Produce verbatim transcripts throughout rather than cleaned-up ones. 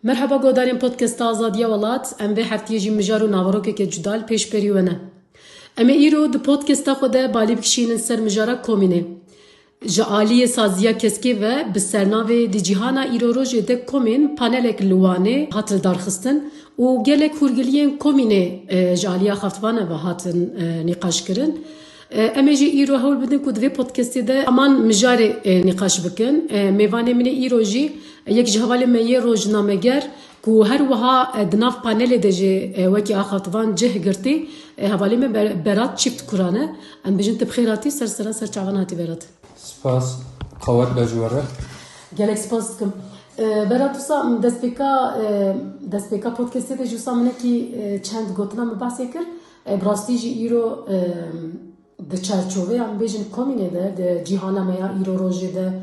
Merheba godarên Podcasta Azadiya Welat, em vê heftiyê jî mijar û naverokeke cuda li pêşberî we ne. Em ê îro di podcasta xwe de balî bikişînin ser mijara komînê. Ji aliyê saziya keskê ve bi sernavê Di cîhana îrorojê de komîn panelek li Wanê hat lidarxistin û gelek hûrgiliyên komînê, e, ji aliyê axaftvana ve hatin, e, nîqaşkirin. E, em ê jî îro hewl bidin ku di vê podcastê de heman mijarê, e, nîqaş bikin. E, mêvanê min ê îro jî yek ji hevalên me yê rojnameger ku her wiha, e, di nav panelê de jî, e, wekî axaftvan cih girtî, e, hevalê me Ber-, Berat Çîftkuran e. Em bêjin tu bi xêr hatî, ser sera ser çavan hatî Berat. Spas, qewet be ji we re. Gelek spas dikim. E, Berat, wisa destpêka, e, destpêka podcastê de jî wisa minekî, e, çend gotina min behsê kir. E, bi rastî jî îro, e, di çarçoveya, em bêjin, komînê de, di cîhana me ya îro rojê de,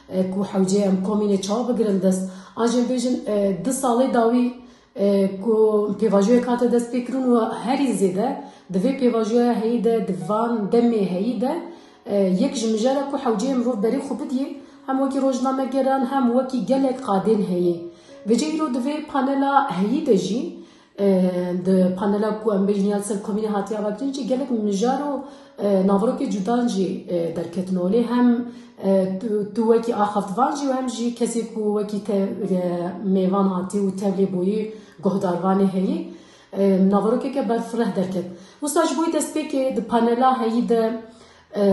e, ku hewce em komînê çawa bigirin dest, an jî em bêjin, e, du salê dawî, e, ku pêvajoyek hate destpêkirin û herî zêde di vê pêvajoya heyî de, di van demê heyî de, e, yek ji mijara ku hewceyê mirov berê xwe bidiyê, hem wekî rojnamegeran, hem wekî gelek qadên heyî. Vêca îro di vê panela heyî de jî, e, di panela ku em bêjin ya li ser komînê hatiye avakirin jî gelek mijar û, e, naverokê cudan jî, e, derketin holê. Hem, e, tu, tu wekî axaftvan jî û hem jî kesê ku wekî te, e, mêvan hatî û tevlê bûyî guhdarvanê heyî, e, naverokeke berfireh derket. Wisa ji bo destpêkê di panela heyî de, e,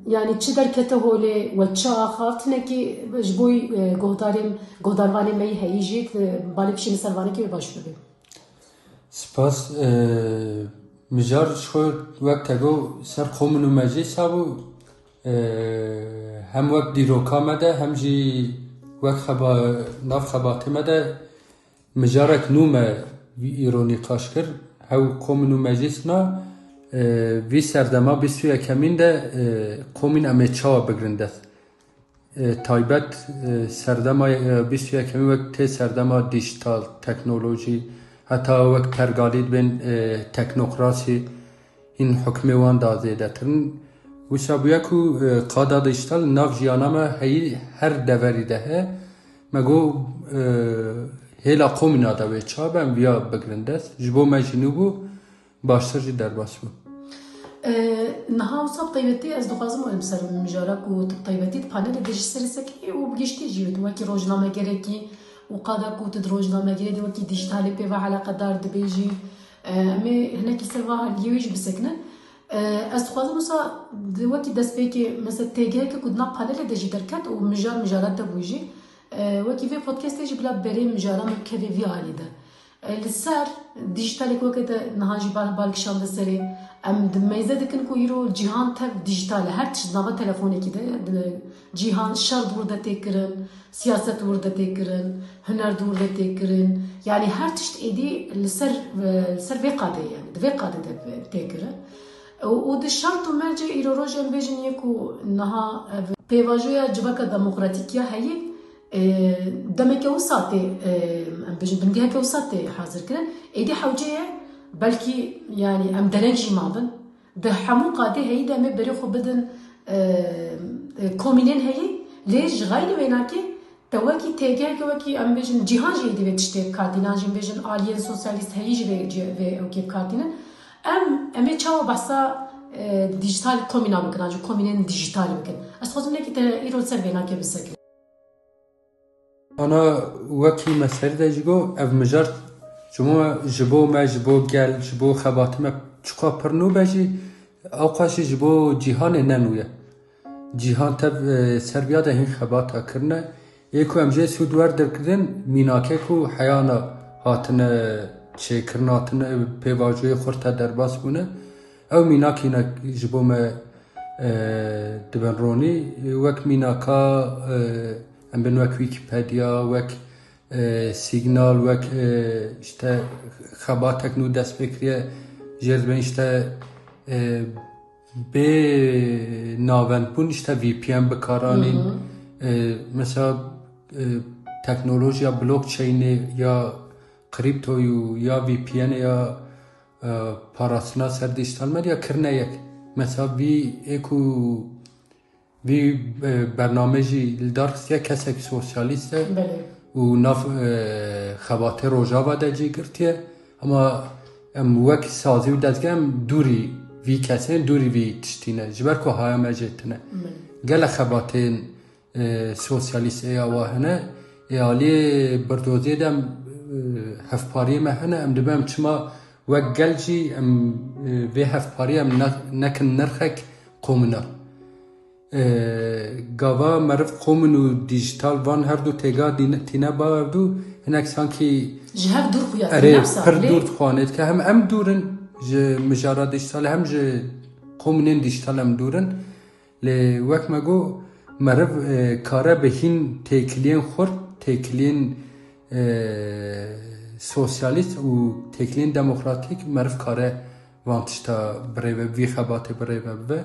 yanî çi derkete holê we çi axaft, hinekî ji bo, e, guhdarên, guhdarvanê me yî heyî jî, e, balê bişîne ser vanekê wê baş bibe. Spas. E, mijar ji xwe wek te got ser komîn û meclîsa bû, e, hem wek dîroka me de hem jî wek xeba-, nav xebatê me de mijarek nû me vî îro nîqaş kir. Hew komîn û meclîs na, e, vî serdema bîst û yekemîn de, e, komîn em ê çawa bigrin dest. E, taybet, e, serdema, e, bîst û yekemîn wek tê serdema dîjîtal, teknolojî, heta wek pergalî dibên, e, teknokrasî, hîn hukmê wan da zêdetir in. Wisa bûye ku, e, qada dîjîtal nav jiyana me heyî her deverî de heye. Me got, e, hêla komîna de wê çawa be, em viya bigrin dest. Ji bo me jî nû bû. Baştir jî derbas bû. E, niha wisa bi taybetî ez dixwazim werim ser mijara ku tu bi taybetî di panelê de ji serê sekirî û bi giştî jî tu wekî rojnamegerekî û qada ku tu di rojnamegerê de wekî dîjîtalê pê ve eleqedar dibê jî, e, em ê hinekî ser va aliyê wî jî bisekinin. E, ez dixwazim wisa di wekî destpêkê, mesela têgeheke ku di nav panelê de jî derket û mijar mijara te bû jî, e, wekî vê podcastê jî bila berê mijara min kevê vî alî de. E, li ser dîjîtalê ku weke te niha jî bal, bal kişande serê, em di meyze dikin ku îro cîhan tev dîjîtal e. Her tişt di nava telefonekî de, di cîhan şer di wir de tê kirin, siyaset di wir de tê kirin, huner di wir de tê kirin. Yanî her tişt êdî li ser, e, li ser vê qadê ye, yanî di vê qadê de tê kirin. Û, û di şert û mercê îro rojê em bêjin yê ku niha ev pêvajoya civaka demokratîk ya heyî, e, demeke wisa tê, e, em bêjin bingeheke wisa tê hazir kirin. Êdî hewce ye, belkî, yanî em dereng jî mabin. Di hemû qadê heyî de em ê berê xwe bidin, e, e, komînên heyî, lê ji xeynî wênakê te wekî têgeheke wekî em bêjin cîhan jî êdî vê tiştê bi kar tînin, an jî em bêjin aliyên sosyalîst heyî jî vê, vê ewkê bi kar tînin. Em, em ê çawa behsa, e, dîjîtal komîna bikin, an jî komînên dîjîtal bikin? Ez dixwazim nekî te îro li ser vênakê bisekin. Ana wekî me serî de jî got, ev mijar ji bo, ji bo me, ji bo gel, ji bo xebatê me çiqa pir nû be jî, ewqas jî ji bo cîhanê ne nû ye. Cîhan tev, e, ser viya de hîn xebata kirine. Ê ku em jê sûd werdirkirin, mînake ku heyana hatine çêkirin, hatine pêvajoyê xurte derbas bûne. Ew mînak hîne ji bo me, e, dibin ronî. Wek mînaka, e, em bin wek Wikipedia, wek, e, Signal, wek, e, işte xebatek nû dest pê kiriye. Jê dibin işte, e, bê navendbûn işte V P N bikaranîn. Hı hı. E, mesela, e, teknolojiya blockchainê ya kriptoyû ya V P N ya, e, parastina ser dijital medya kirine yek. Mesela vî ê ku vî, e, bername jî li dar xistiye kesek sosyalîst e. Belê. û nav, e, xebatê Rojava de cî girtiye. Hema em wek sazî û dezgeh em dûrî vî kesên, dûrî vî tiştî ne. Ji ber ku haya me jê tune. Min. Gele xebatên, e, sosyalîst ê awa hene. Ê aliyê birdoziyê de em, e, hevpariyê me hene. Em dibê em çima wek gel jî em, e, vê hevpariyê em ne-, nekin nirxek komunal. E, gava meriv komin û dîjîtal van her du têga dîne-, tîne ba ev du hinek sankî Ji hev dûr xuya erê, ne wisa, pir lê dûr dixwanê dike. Hem em dûr in ji mijara dîjîtalê hem ji kominên dîjîtal em dûr in. Lê wek me got, meriv, e, kare bi hîn têkiliyên xurt, têkiliyên, e, sosyalîst û têkiliyên demokratîk meriv kare van tişta birêve, vî xebatê birêve bibe.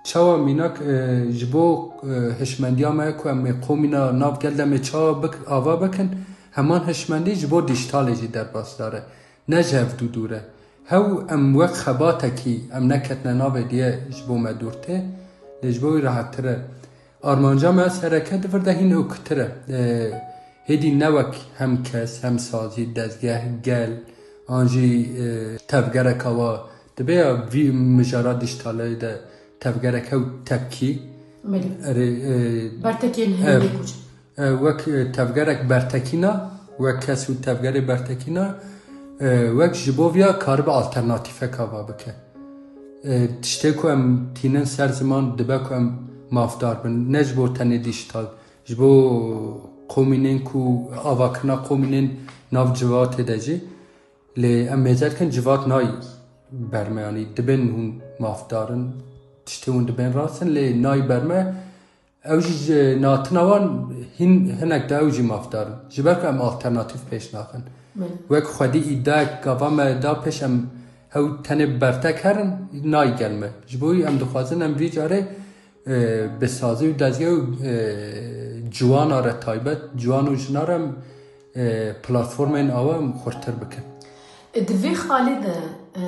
Çawa mînak, e, ji bo, e, hişmendiya me ku em ê qomîna nav gel de em ê çawa bik-, ava bikin, heman hişmendî ji bo dîjîtalê jî derbasdar e. Ne ji hev du dûr e. Hew em wek xebatekî em neketine navê diye ji bo me dûr tê, lê ji bo wî rehettir e. Armanca me sereke di vir de hîn ewkitir e. E, hêdî ne wek hem kes, hem sazî, dezgeh, gel, an jî, e, tevgereka wa dibe ya vî mijara dîjîtalê de tevgerek hew tepkî. Belê. Erê, e, Bertekên ev, heyî kuç. E, wek, e, tevgerek bertekîna, wek kes û tevgerê bertekîna, e, wek ji bo viya karibe alternatîfek ava bike. E, tiştê ku em tînin ser ziman dibe ku em mafdar bin. Ne ji bo tenê dîjîtal, ji bo komînên ku avakirina komînên nav civatê de jî. Lê em mêze dikin civat nayî ber me, yanî dibên hûn mafdar in, tiştê hûn dibên rast in, lê nayî ber me. Ew jî ji natina wan hîn hinek de ew jî mafdar in. Ji ber ku em alternatîf pêş naxin. Belê. Wek xwedî îdiayek gava me da pêş em hew tenê bertek herin, nayî gel me. Ji bo wî em dixwazin em vî carê, e, bi sazî û dezgeh û, e, ciwana re taybet, ciwan û jina re em, e, platformên awa em xurtir bikin. E, di vê xalê de, e,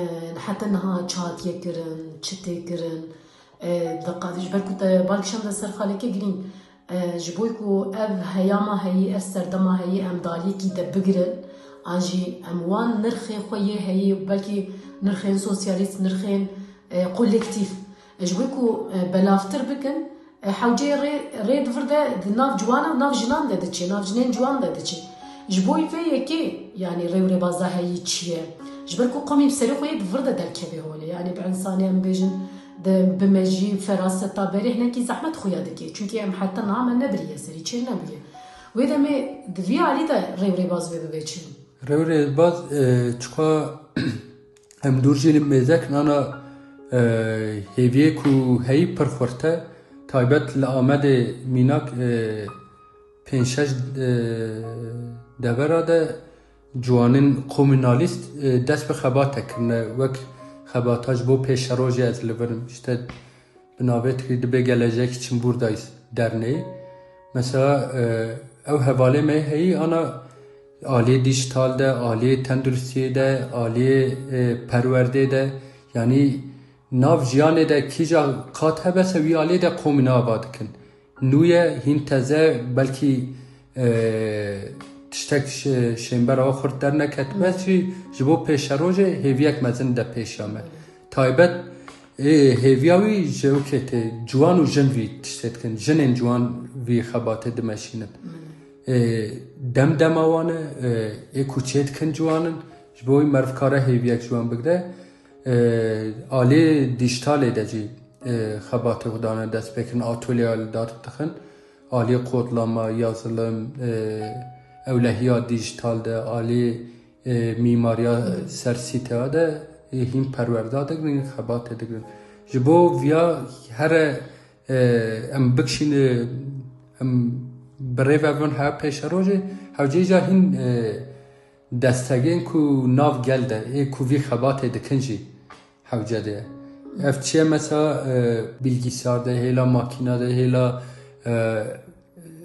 heta niha çi hatiye kirin, çi tê kirin, E, di qadî ji ber ku te bal kişand ser xaleke girîng, e, ji bo ku ev heyama heyî, ev serdema heyî em di aliyekî de bigirin, an jî em wan nirxê xwe yê heyî, belkî nirxên sosyalîst, nirxên, e, kolektîf, e, ji bo ku, e, belavtir bikin, e, hewceyê rê, rê di vir de di nav ciwana, nav jinan de diçe, nav jinên ciwan de diçe. Ji bo vê yekê, yanî rê û rêbaza heyî çi ye? Ji ber ku qomî bi serê xwe yê di vir de derkeve holê. Yanî bi însanê em bêjin, di, bi mejî feraseta berê hinekî zehmet xuya dike. Çunkî em heta niha me nebiriye serî, çêr nebûye. Wê demê di vî alî de rê û rêbaz wê bibe çi? Rê û rêbaz, e, çiqa em dûr jî mêze kin ana, e, hêviyê ku heyî pir xurt e, taybet li Amedê mînak, e, pênc şeş, e, devera de ciwanên komûnalîst, e, dest bi xebate kirine, wek xebata ji bo pêşerojê ez li vir im. Îşte bi navê tirkî dibê Gelecek için Buradayız Derneği. Mesela, e, ew hevalê me heyî ana aliyê dîjîtal de, aliyê tenduristiyê de, aliyê, e, perwerdê de, yanî nav jiyanê de kîja qat hebe se wî aliyê de komîna ava dikin. Nû ye, hîn teze, belkî, e, tiştek şê-, şênbera xurt derneketibû, ez jî ji bo pêşerojê hêviyek mezin de pêşiya me. Taybet, ê, hêviya wî ji ewkê tê, ciwan û jin vî tiştê dikin, jinên ciwan vî xebatê dimeşînin. Ê, dem dema wan e, ê, ê ku çê dikin ciwan in, ji bo wî meriv kare hêviyek ji wan bigre. E, alê dîjîtalê de jî, e, xebatê xwe dane destpêkirin, atolyeya li dar dixin. Aliyê kodlama, yazılım, e, ewlehiya dîjîtal de, aliyê, e, mîmariya ser sîteya de, e, hîn perwerda digirin, xebatê digirin. Ji bo viya here, e, em bikişîne, em bi rê ve bin her pêşerojê, hewceyî ca hîn, e, destegên ku nav gel de, ê ku vî xebatê dikin jî hewce de ye. Ev çi ye mesela, e, bilgisayar de, hêla makîna de, hêla, e,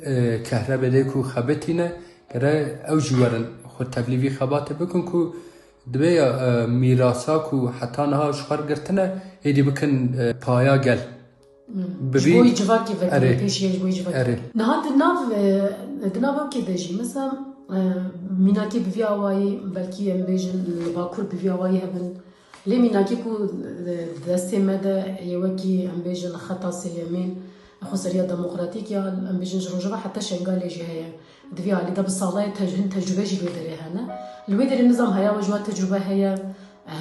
e, kehrebê de ku xebitîne, gere ew jî werin xwe tevlî vî xebatê bikin ku dibe ya, e, mîrasa ku heta niha ji xwe re girtine, êdî bikin, e, paya gel. Bi Ji vî bo yî civakê vekirî, erê. Pêşiye ji bo yî civakê Erê. Vekirî. Niha di nav, e, di nav ewkê de jî, mesela, e, mînakê bi vî awayî, belkî em bêjin li Bakur bi vî awayî hebin. Lê mînakê ku, e, destê me de yê wekî em bêjin li xeta sêyemîn, xweseriya demokratîk ya em bêjin ji Rojava heta Şengalê jî heye. Di vî alî de bi sala ye tej-, hin tecrube jî li wê derê hene. Li wê derê nizam heya we ji we tecrube heye.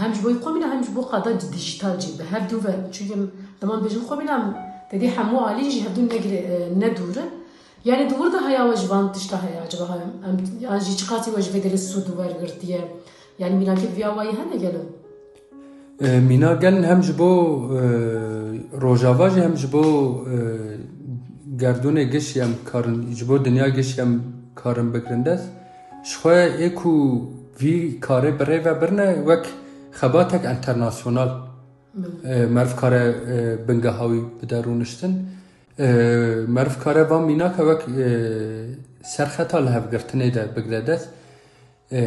Hem ji bo qomîna hem ji bo qada dijîtal jî bi hev du ve. Çunke dema em bêjin qomîna em tedî hemû alî jî hevdû negire, e, ne dûr in. Yani di wir de heya we ji van tişta heye acaba em, em, yan jî çiqasî we ji vê derê sûd wergirtiye? Yani mînakê bi vî awayî hene gelo? E, mîna gelin hem ji bo, e, Rojava jî hem ji bo, e, gerdûnê giş em karin, ji bo dinya giş em karin bigirin dest. Ji xwe ê ku vî karê bi rê ve birine wek xebatek enternasyonal, Hı. e, meriv kare, e, bingeha wî bide rûniştin. E, meriv kare van mînaka wek, e, serxeta lihevgirtinê de bigire dest. E,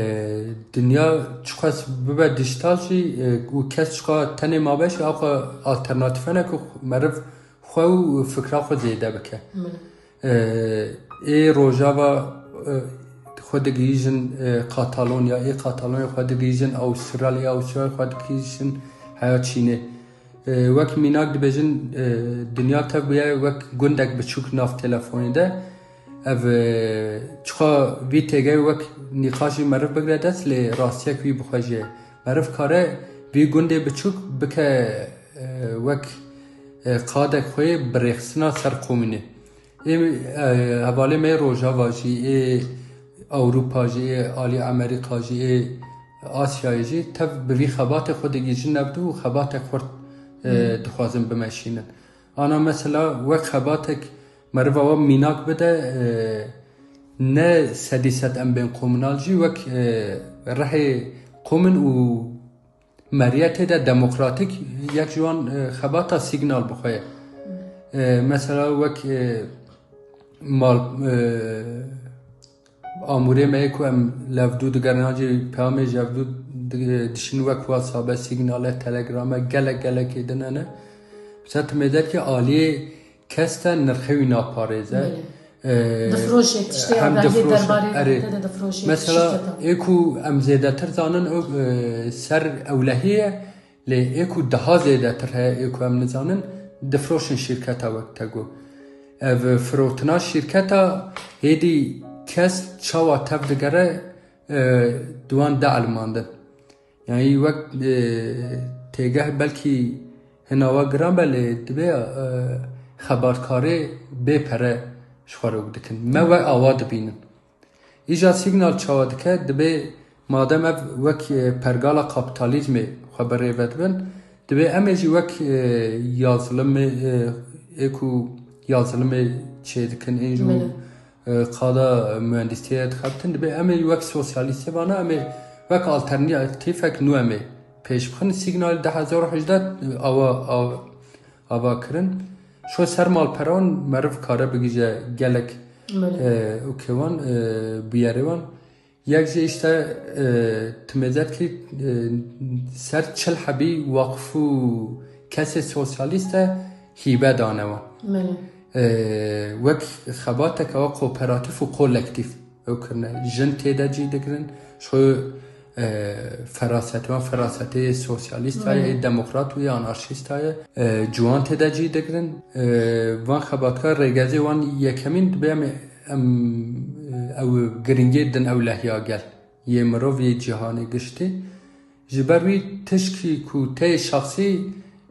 dinya çiqas bibe dijîtal jî, e, û kes çiqa tenê mabe jî, axa alternatîf hene ku meriv xwe û fikra xwe zêde bike. Hı. E, ê Rojava, e, xwe digihîjin, e, Katalonya, ê Katalonya xwe digihîjin Awistralya, ê Awistralya xwe digihîjin heya Çînê. E, wek mînak dibêjin, e, dinya tev bûye wek gundek biçûk nav telefonê de. Ev, e, çiqa vî têgehê wek nîqaşî meriv bigire dest, lê rastiyek wî bi xwe jî ye. Meriv kare vî gundê biçûk bike, e, wek, e, qadek xwe yê bi rêxistina ser komînê. Ê, e, hevalê me yê Rojava jî, ê Ewropa jî, ê alî Amerîka jî, ê Asyayê jî tev bi vî xebatê xwe digihîjin navdû û xebatek xurt, e, Hmm. dixwazin bimeşînin. Ana mesela wek xebatek meriva we mînak bide, e, ne sedî sed em bên komunal jî wek, e, rihê komin û meriyetê de demokratîk yek ji wan, e, xebata Signal bi xwe ye. E, mesela wek, e, mal, e, amûrê me yê ku em levdû digerin, an jî peyamê ji hevdû di-, dişin wek WhatsApp e, Signal e, Telegram e, gelek gelekê din hene. Mesela tu mêzerkî aliyê kes te nirxê wî naparêze. Belê. Ee, Difroşê, tiştê hem agahiyê difroşin, derbarê erê. Te de difroşê, Mesela, şirketa. ê ku em zêdetir zanin, o, e, ser ewlehî ye, lê ê ku daha zêdetir heye, ê ku em nizanin, difroşin şirketa wek te got. Ev firotina şirketa hêdî kes çawa tev digere, e, di wan de elmandin. Yani wek, e, têgeh belkî hina we giran be, lê dibe, e, xebatkarê bê pere ji xwe re dikin. Me we awa dibînin. Îja Signal çawa dike? Dibe madem ev wek, e, pergala kapitalizmê xwe bi rê ve dibin, dibe em ê jî wek, e, yazılımê, e, ê ku yazılımê çê dikin, ên jî Belê. e, qada, e, mühendîstiyê dixebtin, dibe em ê wek sosyalîstê vana, em ê wek alternatîfek nû em ê pêş bixin. Signal du hezar û hejdeh, e, awa, av-, ava kirin. Şo ser malperan meriv kare bigije gelek, Belê. e, û kêwan, e, bûyerê wan. Yek jî işte, e, timêzet ki, e, ser çil hebî waqf û kesê sosyalîst de hîbe dane wan. Belê. E, wek xebatek ew kooperatif û kolektîf ew kirine. Jin tê de cî digirin. Şo, e, feraset wan, ferasetê sosyalîst Belê. ye, demokrat û anarşîst ye. E, ciwan tê de cî digirin. E, van xebatkar rêgezê wan yekemîn dibe em, em, e, ew giringê din ew lehiya gel. Yê mirov, yê cîhanê giştî. Ji ber wî tişkî ku tê şexsî,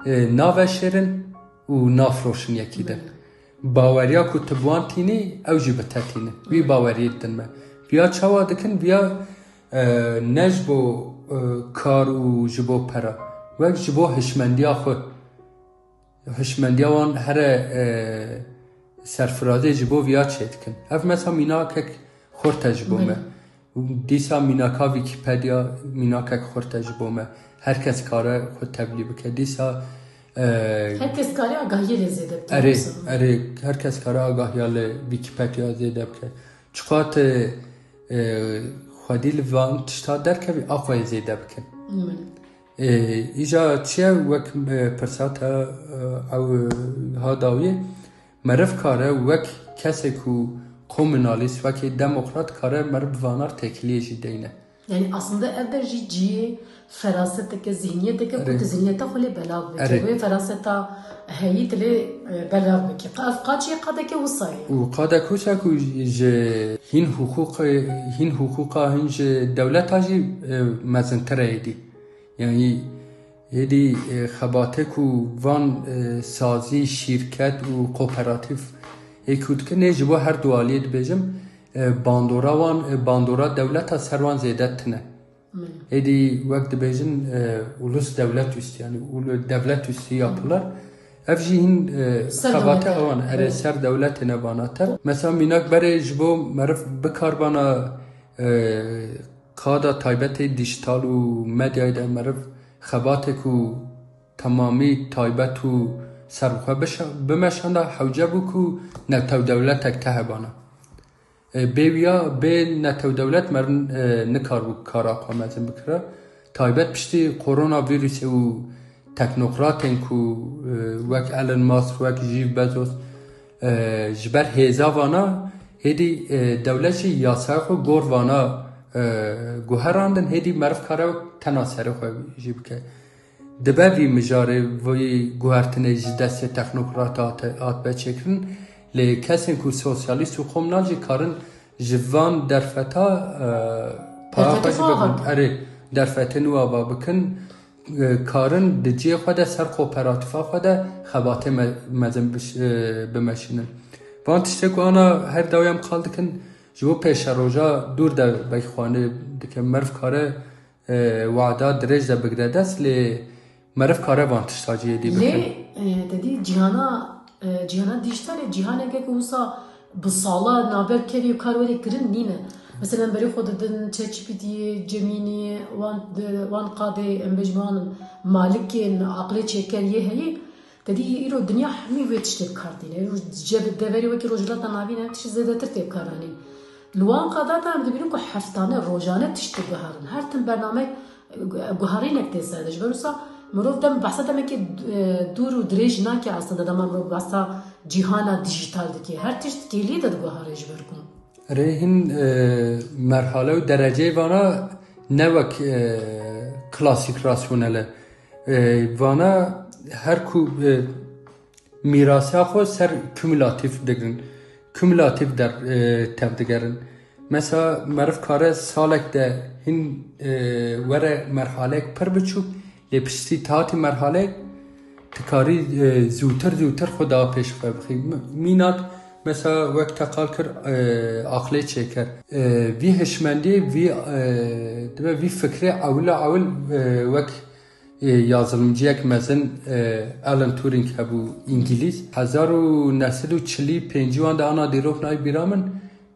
e, naveşêrin û nafroşin yekî din. Belê. Baweriya ku tu bi wan tînî, ew jî bi te tînin. Wî Belê. baweriyê didin me. Viya çawa dikin? Viya, e, ne ji bo, e, kar û ji bo pera. Wek ji bo hişmendiya xwe. Hişmendiya wan here, e, serfirazê ji bo viya çêdikin. Ev mesela mînakek xurt e ji bo me. Belê. Dîsa mînaka Wîkîpedya mînakek xurt e ji bo me. Her kes kare xwe tevlî bike. Dîsa, e, Her kes kare agahiyê lê zêde bike, Erê, mesela. erê, her kes kare agahiya li Wîkîpedya zêde bike. Çiqat, e, e, xwedî li van tişta derkevî, a xwe yê zêde bikin. Belê. Ê, îja çi ye wek, e, pirsa te, e, ew, e, ha dawiyê, meriv kare wek kesê ku komunalîst, wekî demokrat kare meriv bi vanar têkiliyê jî deyne. Yani aslında ev de jî cihê feraseteke, zihniyeteke ku Erê. tu zihniyeta xwe lê belav bike. Erê. Wê feraseta heyî tu lê, e, belav bike. Qa-, ev qaçê qadeke wisa ye. Û qadek wisa ku ji hîn huquqê, hîn huquqa hîn ji dewleta jî, e, mezintir e êdî. Yani êdî, e, xebatê ku van, e, sazî, şîrket û kooperatif ê ku dikin, ê ji bo her du aliyê dibêjim, e, bandora wan, e, bandora dewleta ser wan zêde tune. Êdî wek dibêjin, e, ulus devlet üstü, yani ulu-, devlet üstü yapılar. Ev jî hîn, e, Ser xebate dewlete. Ewan, erê Belê. ser dewletê ne vana te. Mesela mînak berê ji bo meriv bikarbana, e, qada taybetê dijital û medyayê de meriv xebatê ku temamî taybet û serbixwe bişa-, bimeşanda hewce bû ku newtew dewletek te hebana. E, bê wiya, bê netewdewlet meriv, e, nikaribû kara xwe mezin bikira. Taybet piştî koronavîrusê û teknokratên ku, e, wek Elon Musk, wek Jeff Bezos, e, ji ber hêza vana, hêdî, e, dewlet jî yasaya xwe gor vana, e, guherandin, hêdî meriv kare wek tena serê xwe jî bike. Dibe vî mijarê, vî guhertinê ji destê teknokrata hate, hatbe çêkirin, lê kesên ku sosyalîst û komunal jî karin ji van derfeta, e, para Derfetê xwe jî xwe ava bikin. Erê, derfetên û ava bikin, e, karin di cihê xwe de ser kooperatifa xwe de xebatê me-, mezin biş-, e, bimeşînin. Van tiştê ku ana her dawî em qal dikin, ji bo pêşeroja dûr de belkî xwe nê dike, meriv kare e, wada dirêj de bigire dest, lê meriv kare van tişta cihê dî bikin. Lê, e, te dî cîhana, e, cîhana dîjîtalê cîhaneke ku wisa bi sala navber kevî û kar werê kirin nîne. Mesela em berê xwe didin ChatGPT, Gemini, wan, wan qadê em bêjin wan malikên aqlê çêker yê heyî. Te dî îro dinya hemî wê tiştê bi kar tîne. Îro cem deverê wekî Rojhilata Navîn ev tişt zêdetir tê bi kar anîn. Li wan qada de em dibînin ku heftane, rojane tişt diguherin. Her tim bername, e, guherînek tê ser de. Ji ber wisa mirov dem, behsa demekê, e, dûr û dirêj nake aslında dema mirov behsa cîhana dijîtal dike. Her tişt kêliyê de diguhere ji ber ku. Erê hîn, e, merhale û dereceyê vana ne wek, e, klasîk rasyonel e. E, vana her ku, e, mîrasiya xwe ser kumulatif digirin. Kumulatif der, e, tevdigerin. Mesela meriv kare salek de hîn, e, were merhaleyek pir biçûk, lê piştî te hatî merhaleyek, tu karî, e, zûtir zûtir xwe daha pêş xwe bixî. M-, mînak, mesela wek te qal kir, e, aqlê çêker. E, vî hişmendiyê, vî, e, dibe vî fikrê ewila ewil, e, wek, e, yazılımciyek mezin, e, Alan Turing hebû, îngilîz. Hezar û neh sed û çil û pêncî wan de ana dîrok nayê bîra min,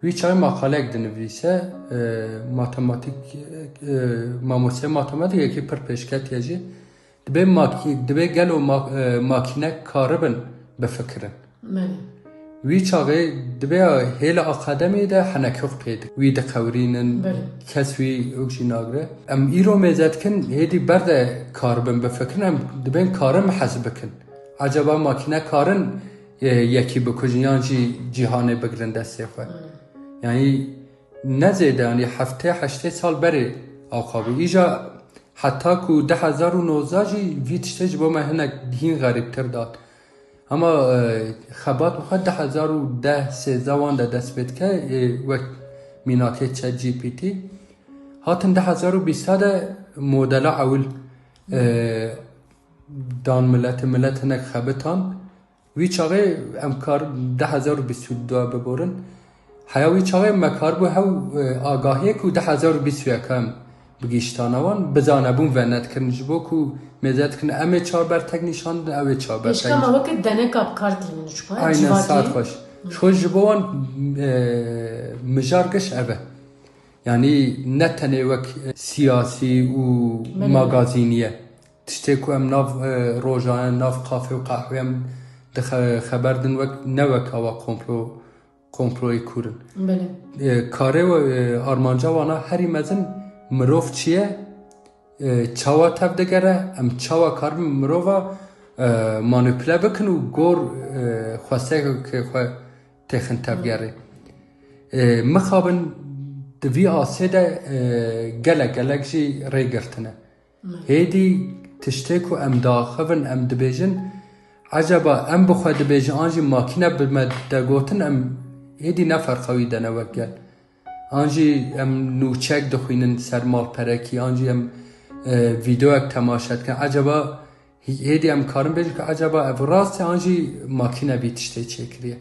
wî çaxê maqaleyek dinivîse, e, matematîk, e, mamoste matematîkekî pir pêşketiye jî. Dibê makî-, dibê gelo ma-, e, makîne karibin bifikirin. Belê. Wî çaxê dibê hêla akademiyê de henekux pê dikin. Wî diqewirînin, Belê. kes wî ew jî nagire. Em îro mêze dikin, hêdî berde karibin bifikirin, em dibên karin hez bikin. Ecaba makîne karin e, yekî bikujin yan jî cîhanê bigirin destê xwe. Hmm. Yanî ne zêde, yanî heftê heştê sal berê awqa bû. Îja heta ku du hezar û nozdeh jî vî tiştê ji bo me hinek hîn xerîbtir dat. Ama, e, xebat bi xwe du hezar û deh sêzdeh wan de dest pê dike, e, wek mînakê ChatGPT. Hatin du hezar û bîst de modela ewil, e, dan miletê, milet hinek xebitan. Wî çaxê em kar du hezar û bîst û du biborin. Heya wî çaxê me karibû hew, e, agahiyê ku du hezar û bîst û yek em bigihîştana wan, bizanebûn venedikirin ji bo ku mêze dikin em ê çaber tek nîşan din, ew ê çaber tek Pêşka me nîşan. Weke deneka bi kar tînin ji xwe, Aynen, civakê. Saet xweş. Hı. Ji xwe ji bo wan, e, mijar giş ev e. Yanî ne tenê wek, e, siyasî û Belê. magazînî ye. Tiştê ku em nav, e, rojane, nav kafe û qehwê em dixe-, xeber din wek, ne wek awa komplo, komployê kûr in. Belê. E, karê we, e, armanca wana herî mezin mirov çi ye, e, çawa tevdigere, em çawa karin mirova, e, manipule bikin û gor, e, xwestekê xwe têxin tevgerê. E, mixabin di vî asê de, e, gelek gelek jî rê girtine. Hêdî tiştê ku em diaxivin, em dibêjin, ecaba em bi xwe dibêjin, an jî makîne bi me de gotin, em hêdî ne ferqa wî de ne wek gel. An jî em nûçek dixwînin ser malperekî, an jî em, e, vîdeoyek temaşe dikin. Ecaba hê-, hêdî em karin bêjin ku ecaba ev rast e, an jî makîne vî tiştê çêkiriye.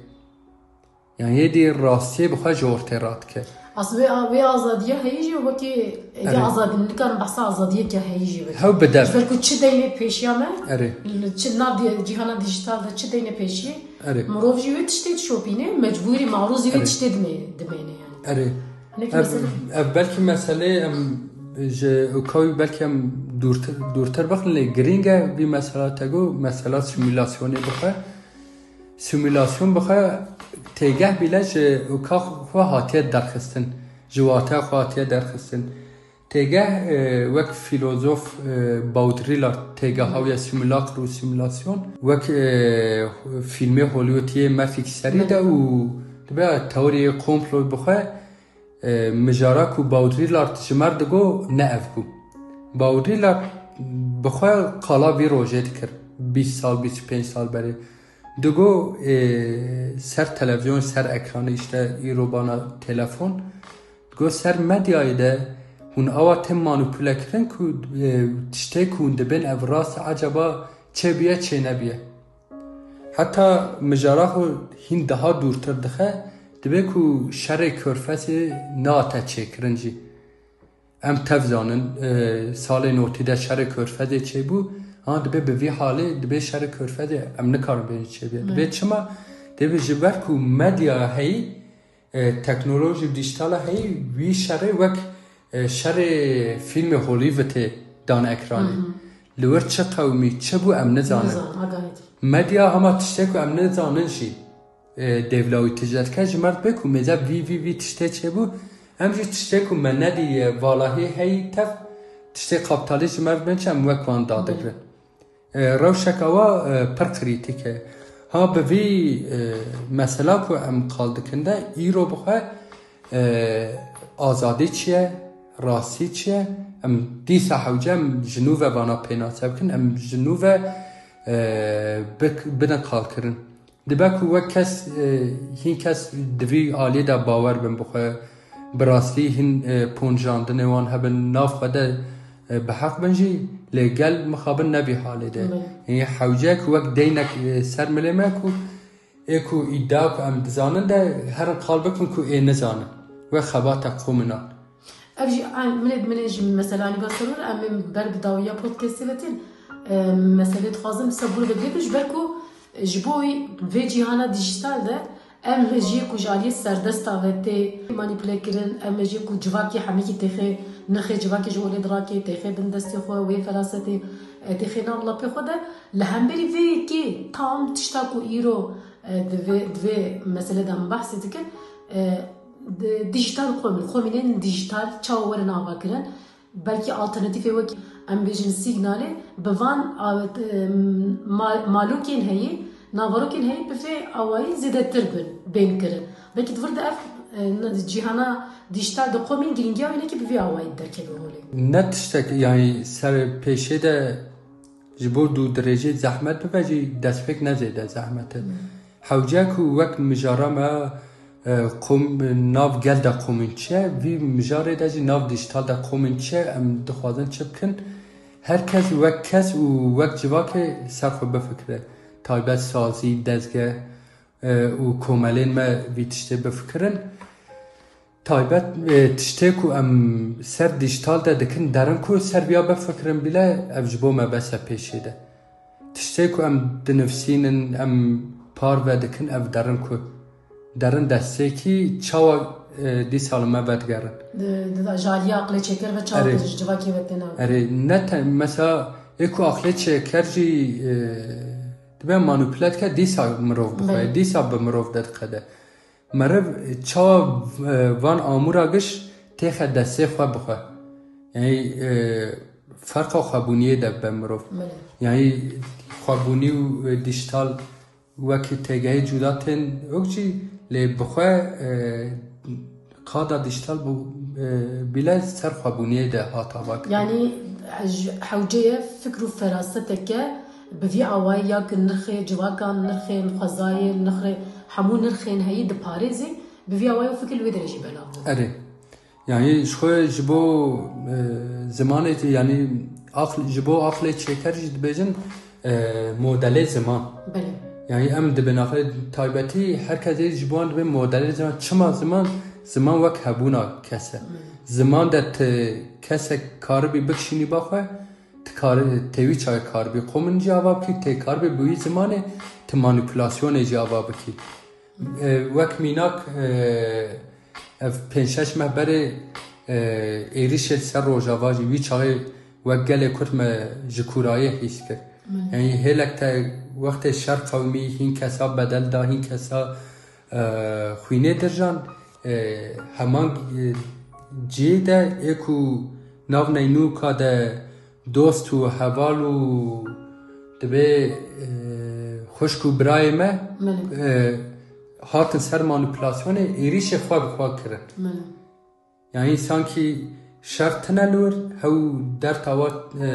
Yani hêdî rastiyê bi xwe ji ortê radike. Aslında vê, vê azadiya heyî jî wekî, êdî Erê. azadî, nikarin behsa azadiyeke heyî jî bikin. Hew bi dev. Ji ber ku çi deynê pêşiya me, Erê. çi nav di-, cîhana dijital de çi deynê pêşiyê, Erê. mirov jî wê tiştê dişopîne, mecbûrî marûzî wê Erê. tiştê dime-, dimêne yani. Erê. Hinek Ev, mesele. ev belkî meselê em ji ukawî belkî em dûrtir, dûrtir bixin, lê girîng e vî mesela te got, mesela simulasyonê bixwe. Simülasyon bixwe têgeh bîle ji uka xwe hatiye derxistin, ji wateya xwe hatiye derxistin. Têgeh, e, wek filozof, e, Baudrillard têgeha wî ye simulakr û simülasyon. Wek, e, fîlmê Hollywood yê Matrix serî de û dibe teoriyê komplo bixwe, e, mijara ku Baudrillard ji me re digo ne ev bû. Baudrillard bi xwe qala vî rojê dikir, bîst sal, bîst û pênc sal berê. Digo, e, ser televizyon, ser ekranê, işte îro bana telefon. Digo ser medyayê de hûn awa tên manipule kirin ku, e, tiştê ku hûn dibên ev rast e, ecaba çê bûye, çê nebûye. Heta mijara xwe hîn daha dûrtir dixe, dibe ku şerê Körfezê nehate çêkirin jî. Em tev zanin, e, salê notî de şerê Körfezê çêbû, ha dibe bi vî halê, dibe şerê Körfezê em nikarin bêjin çêbûye. Dibe Evet. çima? Dibe ji ber ku medya heyî, e, teknolojî dijitala heyî, wî şerê wek, e, şerê fîlmê Hollywoodê dan ekranê. Hı hı. Li wir çi qewimî, çi bû em nizanin. Nizan, ha gayet. Medya hema tiştê ku em nizanin jî, e, dêvla wî tije dike, ji me re dibe ku mêze vî, vî, vî tiştê çêbû, em jî tiştê ku me nedî, e, valahî heyî tev, tiştê kaptalî ji me re dibên çi, em wek wan dadigrin. E, rewşeka wa, e, pir krîtîk e. Ha bi vî, e, mesela ku em qal dikin de, îro bi xwe, e, azadî çi ye, rastî çi ye, em dîsa hewce em ji nû ve vana pênase bikin, em ji nû ve, e, bik-, bidin qalkirin. Dibe ku wek kes, e, hîn kes di vî aliyê de bawer bin bi xwe, bi rastî hîn, e, ponjandinê wan hebin, nav xwe de, e, bi heq bin jî, lê gel mixabin ne vî halê de. Belê. Yanî hewce ku wek deynek, e, ser milê me ku ê ku îdia ku em dizanin de herin qal bikin ku ê nizanin. Wek xebata qûminan. Ev jî, ay, min ê, min ê jî mesela nîva serûr, em ê ber bi dawiya podcastê ve tên, e, meselê dixwazin bi sebûr ve girêbin, ji ber ku ji bo wî vê cîhana dijîtal de em mejiyê ku ji aliyê serdesta ve tê manîpule kirin, em mejiyê ku civakê hemîkî têxê nirxê civakê ji holê dirake, têxê bin destê xwe, wê ferasetê, e, têxê nav lapê xwe de, li hemberî vê yekê tam tişta ku îro, e, di vê, di vê meselê de em behsê dikin, e, di-, dijîtal xwe min, xwe mînên dijîtal çawa werin avakirin, belkî alternatîfê wekî em bêjin sîgnalê bi van a-, e, ma-, malokên heyî, navarokên heyî bi vê awayî zêdetir bin, bên kirin. Belkî di vir de ev, e, cîhana dijîtal de qomîn girîngiya wê neke bi vî awayî derkeve holê. Ne tiştek, yanî ser pêşê de ji bo dû dirêjê zehmet bibe jî destpêk ne zêde zehmet e. Hmm. Hewce ku wek mijara me, e, qom-, nav gel de qomîn çi ye, vî mijarê de jî nav dijîtal de qomîn çi ye, em dixwazin çi bikin? Her kes wek kes û wek civakê ser xwe bifikire. Taybet sazî, dezge, e, û komelên me vî tiştê bifikirin. Taybet, e, tiştê ku em ser dijîtal de dikin, derin ku ser viya bifikirin bile, ev ji bo me bes e pêşê de. Tiştê ku em dinivsînin, em parve dikin, ev derin ku. Derin destêkî çawa, e, dîsa li me vedigerin. Di, di, ji aliyê aqlê çêker ve çawa Erê. Di ji civakê ve têne. Erê, ne te-, mesela, ê ku aqlê çêker jî, e, dibe manipule dike, dîsa mirov bixwe, Belê. Dîsa bi mirov de diqede. Meriv çawa, e, van amûra giş têxe destê xwe bixwe. Yanî, e, ferqa xwebûniyê de be mirov. Belê. Yanî xwebûnî û, e, dîjîtal wekî têgehê cuda tên wek jî lê bi xwe, e, qada dîjîtal bû, e, bîle ser xwebûniyê de hat avakirin. Yanî, e, ji hewceye fikr û feraseteke bi vî awayî ya ki nirxê civakan, nirxên xwezayê, nirxê hemû nirxên heyî diparêzî, bi vî awayî û fikir li wê derê jî belav bû. Erê. Yanî ji xwe ji bo, e, zimanê, yanî aql-, ji bo aqlê çêker jî dibêjin, e, modelê ziman. Belê. Yanî em dibin axê taybetî her kesê ji bo wan dibê modelê ziman. Çima ziman? Ziman wek hebûna kes e. Belê. Ziman de ti kesek karibî bikişînî ba xwe, ti kar-, tê wî çaxê karibî qomîn jî ava bikî, tê karibî bi wî zimanê ti manîpulasyonê jî ava bikî. E, wek mînak, e, ev pênc şeş meh berê, e, êrîşê li ser Rojava jî wî çaxê wek gelê Kurd me ji kûrayê hîs kir. Min. Yanî hêlek te wextê şer qewimî, hîn kesa bedel da, hîn kesa, e, xwînê dirjan, e, heman, e, cihê de ê ku nav neynûka de dost û heval û dibê, e, xwişk û birayê me, Belê. e, hatin ser manîpulasyonê, êrîşê xwe bi xwe kirin. Belê. Yanî sankî şer tine li wir, hew derta wa, e,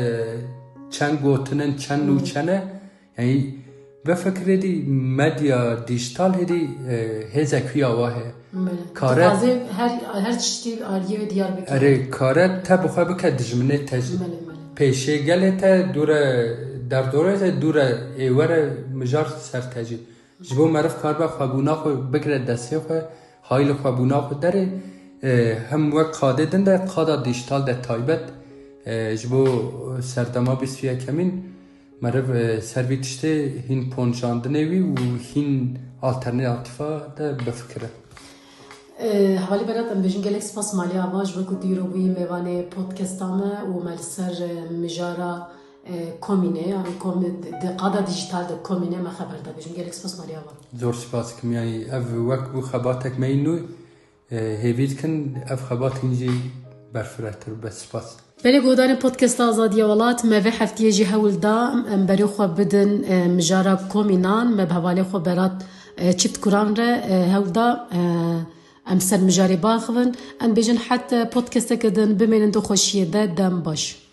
çend gotinin, çend Belê. nûçe ne. Yanî vefikirê dî medya dîjîtal hêdî, e, hêzek wî awa heye. Belê. Kare Dixwaze her, her tiştî aliyê wê diyar bike. Erê, kare te bi xwe bike dijminê te jî. Belê, belê. Pêşê gelê te dûre derdorê te, dûre êwere mijar ser te jî. Ji bo meriv karibe xwebûna xwe bigire destê xwe, hay li xwebûna xwe derê, e, hem wek qadê din de, qada dîjîtal de taybet, e, ji bo serdema bîst û yekemîn meriv, e, ser vî tiştê hîn ponjandinê wî û hîn alternatîfa de bifikire. E, hevalê Berat, em bêjin gelek spas malê ava ji bo ku dîro bûyî mêvanê podcasta me û me li ser, e, mijara, e, komînê, yanî komî-, di, di qada dîjîtal de komînê me xeber da. Bêjin gelek spas malê ava. Zor spas dikim, yanî ev wek bû xebatek me yî nû, e, hêvî dikin ev xebat hîn jî berfirehtir be. Spas. Belê guhdarên podcasta Azadiya Welat, me vê heftiyê jî hewl da em berê xwe bidin, e, mijara komînan, me bi hevalê xwe Berat, e, Çiftkuran re, e, hewl da, e, em ser mijarê biaxivin. Em bêjin heta podcasteke din bimênin di xweşiyê de, dem baş.